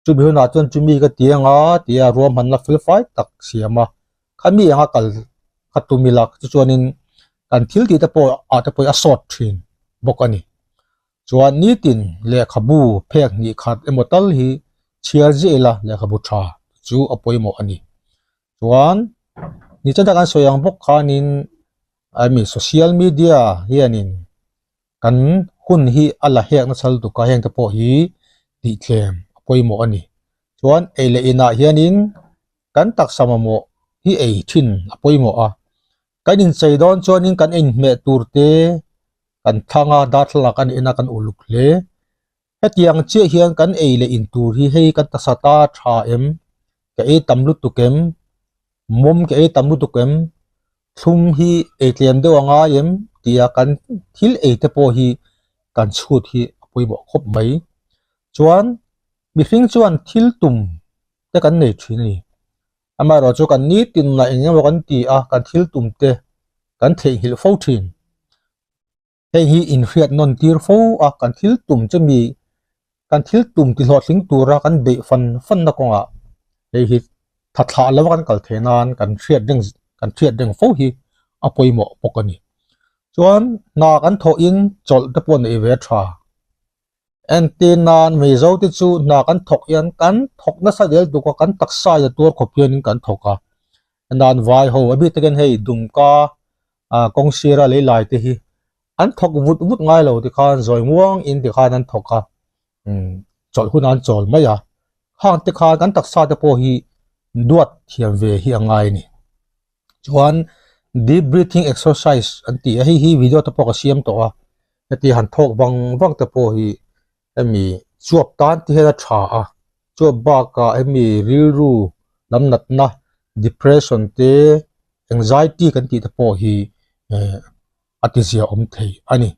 Chumi hunah chuan chumi ka ti anga tia ruahmanna fel fai tak siam a, khami anga kal kha tum ila chu chuanin kan thil tih te pawh ah te pawh hi a sawt thin bawk a ni. Chuan nitin lehkhabu phek hnih khat emaw tal hi chhiar ziah ila lehkhabu tha chu a pawimawh a ni. Chuan nichata kan sawi ang bawk khanin I mean social media hianin kan hun hi a la hek nasa lutuk a heng te pawh hi tih tlem a pawimawh a ni. Chuan ei leh inah hianin kan taksa mamawh hi ei thin a pawimawh a, kan inchei dawn chuanin kan inhmeh tur te kan thlang a darthlalang kan en a kan uluk hle. Hetiang chiah hian kan ei leh in tur hi hei kan taksa ta tha em, ka ei tam lutuk em, mawm ka ei tam lutuk em, thlum hi ei tlem deuh a ngai em tia kan thil ei te pawh hi kan chhut hi a pawimawh khawp mai. Chuan mihring chuan thil tum te kan nei thin a ni. Amaherawhchu kan nitin lah eng emaw kan ti a, kan thil tum te kan theihnghilh fo thin. Hei hi inhriat nawn tir fo a, kan thil tum chu mi kan thil tum ti hlawhtling tura kan beih fan fanna kawngah hei hi tha thlah lova kan kal theih nan kan hriat reng kan hriat reng fo hi a pawimawh bawk a ni. Chuan hna kan thawhin chawlh te pawh neih ve a tha. Entir nan Mizo te chu hna kan thawk hian kan thawk nasa zel tuk a, kan taksa in a tuar khawp hianin kan thawk a. Nan vai ho a bik takin hei Dumka ah kawng sira lei lai te hi an thawk vut vut ngai lo tikhan zawi muang in tikhan an thawk a umm chawlh hun an chawl mai a khang te khan kan taksa te pawh hi duat thiam ve hi a ngai a ni chuan deep breathing exercise an tih a hei hi video te pawh ka siam tawh a heti han thawk vang vang te pawh hi hemi chuap tan te hian a tha a chuap bakah hemi rilru lam natna depression te anxiety kan tih te pawh hi eh a ti zia awm thei a ni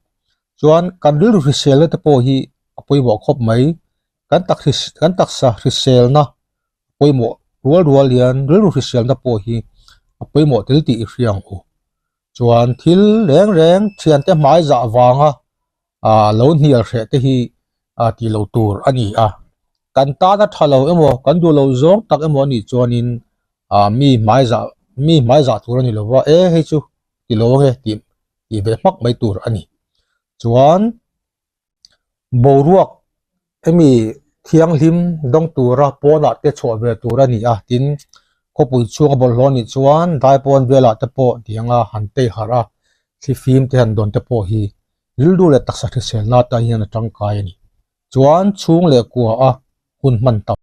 chuan kan rilru hriselna te pawh hi a pawimawh khawp mai kan tak kan taksa hriselna pawimawh rual rual hian rilru hriselna pawh hi a pawimawh tel tih i hria ang u chuan thil reng reng thiante hmai zah vanga ah lo hnial hreh te hi ah tih loh tur a ni a kan tan a tha lo emaw kan duh loh zawng tak emaw a nih chuanin ah mi hmai zah mi hmai zah tur a ni lova e hei chu ti lo ange tih tih ve hmak mai tur a ni chuan boruak hemi thianghlim dawng tura pawnah te chhuah ve tur a ni a tin khawpui chhunga bawlhhlawh a nih chuan daipawn velah te pawh tianga han tei harh a thlifim te han dawn te pawh hi rilru leh taksa hriselna atan hian a tangkai a ni. Chuan chhung leh kua a hun hman tam.